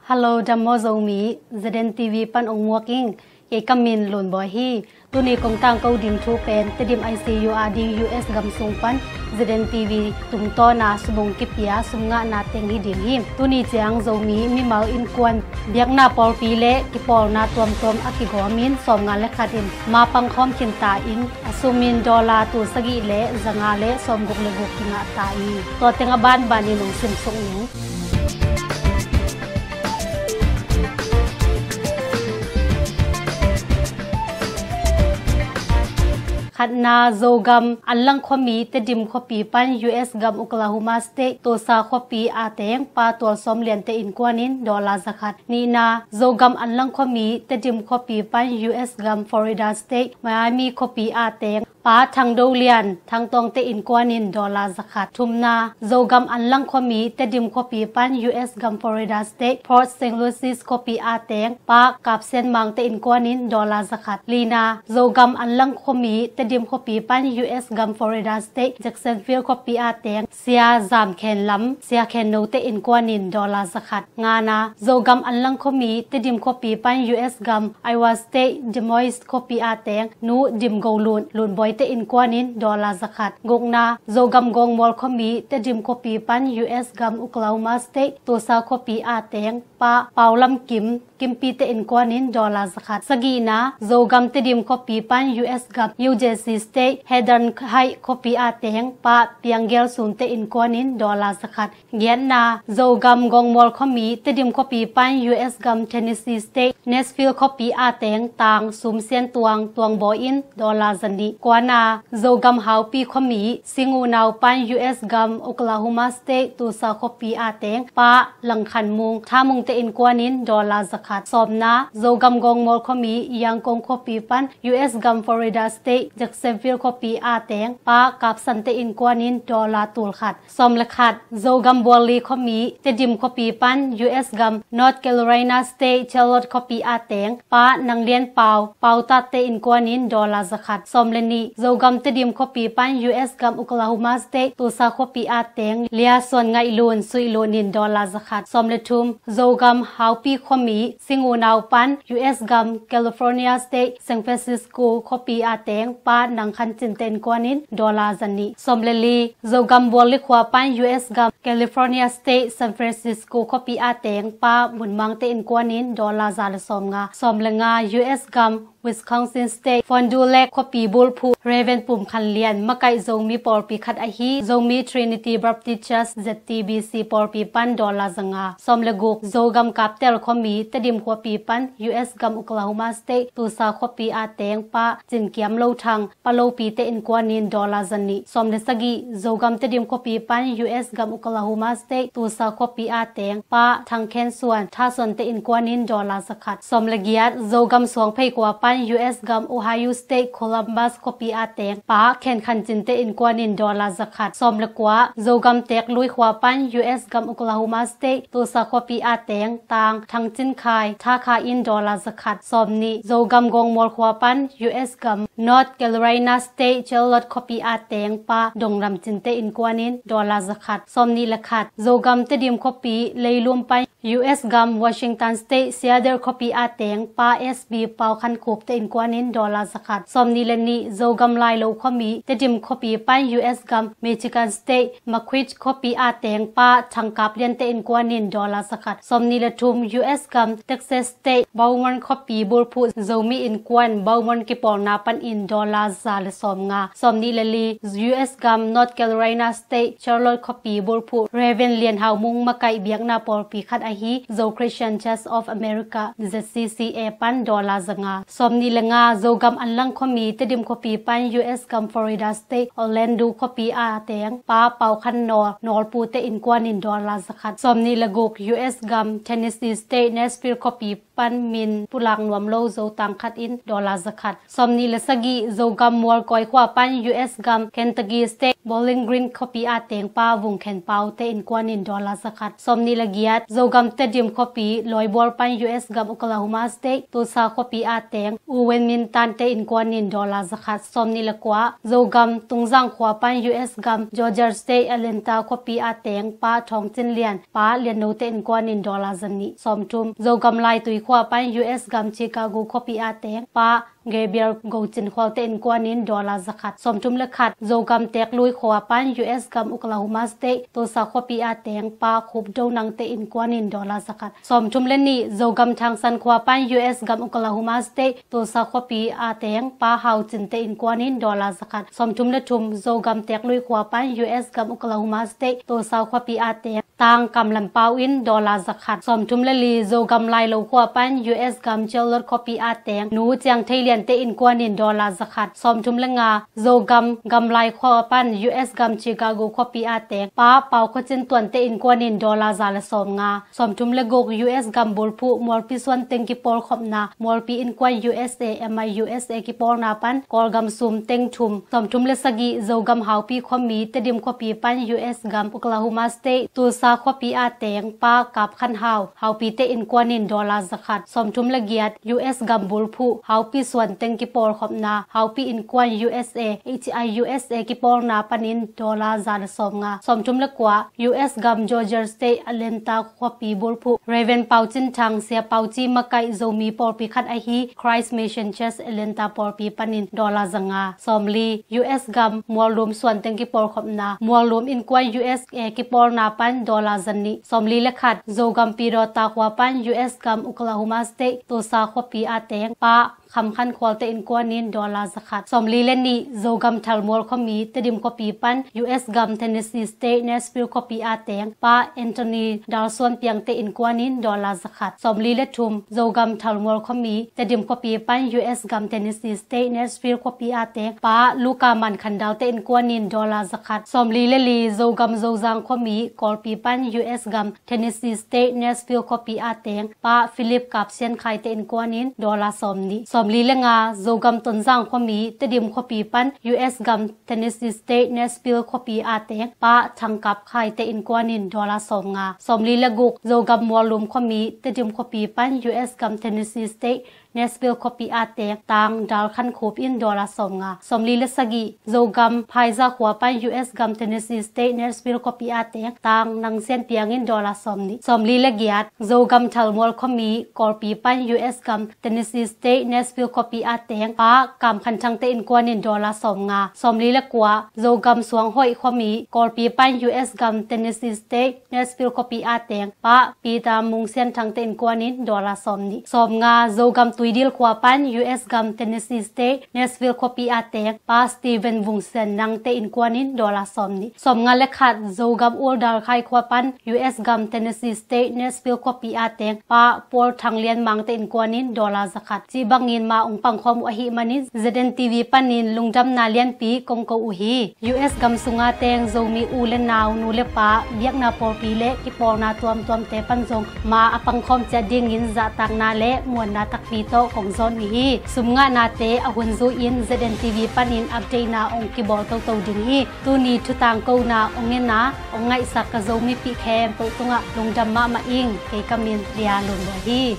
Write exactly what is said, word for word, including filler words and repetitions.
Hello, dam maw Zomi, Z N T V pan ong muak ing. Kei ka min Lun Bawi hi. Tuni kong tangko ding thu pen Tedim I C U a ding U S gam sung pan Z N T V tungtawna sumung kipia sum ngahna teng hi ding hi. Tuni ciang Zomi mimal innkuan biakna pawlpi le kipawlna tuamtuam a kigawmin sawmnga le khat in mapang khawm khinta in a sumin dollar tul sagih le zanga le sawmguk le guk kingah ta hi. Tua teng a banbanin ong simsuk ning. Khatna, Zogam Anlang khuami Tedim khuapi pan U S gam Oklahoma State Tulsa khuapi a teng Pa Tual Sawm Lian te innkuanin dollar zakhat. Nihna, Zogam Anlang khuami Tedim khuapi pan U S gam Florida State Miami khuapi a teng Pa Thang Do Lian Thang Tawng te innkuanin dollar zakhat. Thumna, Zogam Anlang khuami Tedim khuapi pan U S gam Florida State Port Saint Lucie khuapi a teng Pa Kap Sian Mang te innkuanin dollar zakhat. Lina, Zogam Anlang khuami Tedim khuapi pan U S gam Florida State Jacksonville khuapi a teng Sia Zam Khen Lam, Sia Khen No te innkuanin dollar zakhat. Ngana, Zogam Anlang khuami Tedim khuapi pan U S gam Iowa State Des Moines khuapi a teng Nu Dim Go Lun, Lun Bawi te innkuanin dollar zakhat. Gukna, Zogam Gawngmual khuami Tedim khuapi pan U S gam Oklahoma State Tulsa khuapi a teng Pa Pau Lam Kim, Kimpi te innkuanin dollar zakhat. Sagihna, Zogam Tedim khuapi pan U S gam New Jersey State Haddon Heights khuapi a teng Pa Piang Gel Sun te innkuanin dollar zakhat. Giatna, Zogam Gawngmual khuami Tedim khuapi pan U S gam Tennessee State Nashville khuapi a teng Tang Sum Sian Tuang, Tuang Bawi in dollar zanih. Kuana, Zogam Haupi khuami Sing U Nau pan U S gam Oklahoma State Tulsa khuapi a teng Pa Lang Khan Mung, Tha Mung te innkuanin dollar zakhat. Sawmna, Zogam Gawngmual khuami Yangon khuapi pan U S gam Florida State Jacksonville khuapi a teng Pa Kap San te innkuanin dollar tul khat. Sawm le khat, Zogam Bualli khuami Tedim khuapi pan U S gam North Carolina State Charlotte khuapi a teng Pa Nang Lian Pau, Pau Tat te innkuanin dollar zakhat. Sawm le nih, Zogam Tedim khuapi pan U S gam Oklahoma State Tulsa khuapi a teng Lia Suan Ngaih Lun, Suih Lun in dollar zakhat. Sawm le thum, Zogam Haupi khuami Sing U Nau pan U S gam California State San Francisco khuapi a teng Pa Nang Khan Cin te innkuanin dollar zanih. Sawm le li, Zogam Bualli khua pan U S gam California State San Francisco khuapi a teng Pa Mun Mang te innkuanin dollar za le sawmnga. Sawm le nga, U S gam Wisconsin State Fond du Lac khuapi bulphuh Reverend Pum Khan Lian, makaih Zomi pawlpi khat ahi Zomi Trinity Baptist Church Z T B C pawlpi pan dollar zanga. Sawm le guk, Zogam Kaptel khuami Tedim khuapi pan U S gam Oklahoma State Tulsa khuapi a teng Pa Cin Kiam Lo Thang, Pa Lopi te innkuanin dollar zanih. Sawm le sagih, Zogam Tedim khuapi pan U S gam Oklahoma State Tulsa khuapi a teng Pa Thang Khen Suan, Tha Suan te innkuanin dollar zakhat. Sawm le giat, Zogam Suangphei khua pan U S gam Ohio State Columbus khuapi a teng Pa Khen Khan Cin te innkuanin dollar zakhat. Sawm le kua, Zogam Teek Lui khua pan U S gam Oklahoma State Tulsa khuapi a teng Tang Thang Cin Khai, Tha Kha in dollar zakhat. Sawm nih, Zogam Gawngmual khua pan U S gam North Carolina State Charlotte khuapi a teng Pa Dong Ram Cin te innkuanin dollar zakhat. Sawm nih le khat, Zogam Tedim khuapi Leilum pan U S gam Washington State Seattle khuapi a teng Pa S B Pau Khan Khup te innkuanin dollar zakhat. Sawm nih le nih, Zogam Lailo khuami Tedim khuapi pan U S gam Michigan State Marquette khuapi a teng Pa Thang Kap Lian te innkuanin dollar zakhat. Sawm nih le thum, U S gam Texas State Beaumont khuapi bulphuh Zomi innkuan Beaumont kipawlna panin dollar za le sawmnga. Sawm nih le li, U S gam North Carolina State Charlotte khuapi bulphuh Reverend Lian Hau Mung, makaih biakna pawlpi khat ahi Zo Christian Church of America Z C C A pan dollar zanga. Sawm nih le nga, Zogam Anlang khuami Tedim khuapi pan U S gam Florida State Orlando khuapi a teng Pa Pau Khan Nawl, Nawlpu te innkuanin dollar zakhat. Sawm nih le guk, U S gam Tennessee State Nashville khuapi pan min pulak nuam lo Zotang khat in dollar zakhat. Sawm nih le sagih, Zogam Mualkawi khua pan U S gam Kentucky State Bowling Green khuapi a teng Pa Vung Khen Pau te innkuanin dollar zakhat. Sawm nih le giat, Zogam Zogam Tedim khuapi Loibor pan U S gam Oklahoma State Tulsa khuapi a teng U Wen Min Tan te innkuan in dollar zakhat. Sawmnih le kua, Zogam Tungzang khua pan U S gam Georgia State Atlanta khuapi a teng Pa Thawng Cin Lian, Pa Lian No te innkuan in dollar zanih. Sawmthum, Zogam Laitui khua pan U S gam Chicago khuapi a teng Pa Gabriel Go Cin Khual te innkuan in dollar zakhat. Sawmthum le khat, Zogam Teklui khua pan U S gam Oklahoma State Tulsa khuapi a teng Pa Khup Do Nang te innkuan in dollar zakhat. Sawmthum le nih, Zogam Thangsan khua pan U S gam Oklahoma State Tulsa khuapi a teng Pa Hau Cin te innkuan in dollar zakhat. Sawmthum le thum, Zogam Teklui khua pan U S gam Oklahoma State Tulsa khuapi a teng Tang Kam Lam Pau in dollar zakhat. Sawmthum le li, Zogam Lailo khua pan U S gam Charlotte khuapi a teng Nu Ciang Thei Lian te innkuan in dollar zakhat. Sawmthum le nga, Zogam Gamlai khua pan U S gam Chicago khuapi a teng Pa Pau Khua Cin Tuan te innkuan in dollar za le sawmnga. Sawmthum le guk, U S gam bulphuh Mualpi Suan teng kipawlkhopna Mualpi Innkuan U S A M I U S A kipawlna pan Kawlgam sum teng thum. Sawmthum le sagih, Zogam Haupi khuami Tedim khuapi pan U S gam Oklahoma State Tulsa khuapi a teng Pa Kap Khan Hau, Haupi te innkuan in dollar zakhat. Sawmthum le giat, U S gam bulphuh Haupi Suan teng kipawlkhopna Haupi Innkuan U S A H I U S A kipawlna panin dollar za le sawmnga. Sawmthum le kua, U S gam Georgia State Atlanta khuapi bulphuh Reverend Pau Cin Thang, Sia Pau Ci makaih Zomi pawlpi khat ahi Christ Mission Church Atlanta pawlpi panin dollar zanga. Sawmli, U S gam Muallum Suan teng kipawlkhopna Muallum Innkuan U S A kipawlna pan dollar zanih. Sawmli le khat, Zogam Pidawta khua pan U S gam Oklahoma State Tulsa khuapi a teng Pa Kham Khan Khual te innkuan in dollar zakhat. Sawmli le nih, Zogam Thalmual khuami Tedim khuapi pan U S gam Tennessee State Nashville khuapi a teng Pa Anthony Dal Suan Piang te innkuan in dollar zakhat. Sawmli le thum, Zogam Thalmual khuami Tedim khuapi pan U S gam Tennessee State Nashville khuapi a teng Pa Luka Man Khan Dal te innkuan in dollar zakhat. Sawmli le li, Zogam Zozang khuami Kawlpi pan U S gam Tennessee State Nashville khuapi a teng Pa Philip Kap Sian Khai te innkuan in dollar sawmnih. Sawmli le nga, Zogam Tonzang khuami Tedim khuapi pan U S gam Tennessee State Nashville khuapi a teng Pa Thang Kap Khai te innkuan in dollar sawmnga. Sawmli le guk, Zogam Muallum khuami Tedim khuapi pan U S gam Tennessee State Nashville khuapi a teng Tang Dal Khan Khup in dollar sawmnga. Sawmli le sagih, Zogam Phaiza khua pan U S gam Tennessee State Nashville khuapi a teng Tang Nang Sian Piang in dollar sawmnih. Sawmli le giat, Zogam Thalmual khuami Kawlpi pan U S gam Tennessee State Nashville khuapi a teng Pa Kam Khan Thang te innkuan in dollar sawmnga. Sawmli le kua, Zogam Suang Hoih khuami Kawlpi pan U S gam Tennessee State Nashville khuapi a teng Pa Peter Mung Sian Thang te innkuan in dollar sawmnih. Sawmnga, Zogam Tuidil khua pan U S gam Tennessee State Nashville khuapi a teng Pa Steven Vung Sian Nang te innkuan in dollar sawmnih. Sawmnga le khat, Zogam Ul Dal Khai khua pan U S gam Tennessee State Nashville khuapi a teng Pa Paul Thang Lian Mang te innkuan in dollar zakhat. Cih bangin ma ong pangkhawm uh ahih manin Z N T V panin lungdamna lianpi kong ko uh hi. U S gam sunga teng Zomi u le nau, nu le pa, biakna pawlpi le kipawlna tuamtuamte pan zong ma a pangkhawm ciat dingin zahtakna le muanna takpi tawh kong zawn uh hi. Sum ngahnate a hun zui-in Z N T V panin update na ong kibawl toto ding hi. Tuni thutangkona ong ngen a ong ngaihsak ka Zomipih khempeuh tungah lungdam mahmah ing. Kei ka min Lia Lun Lua hi.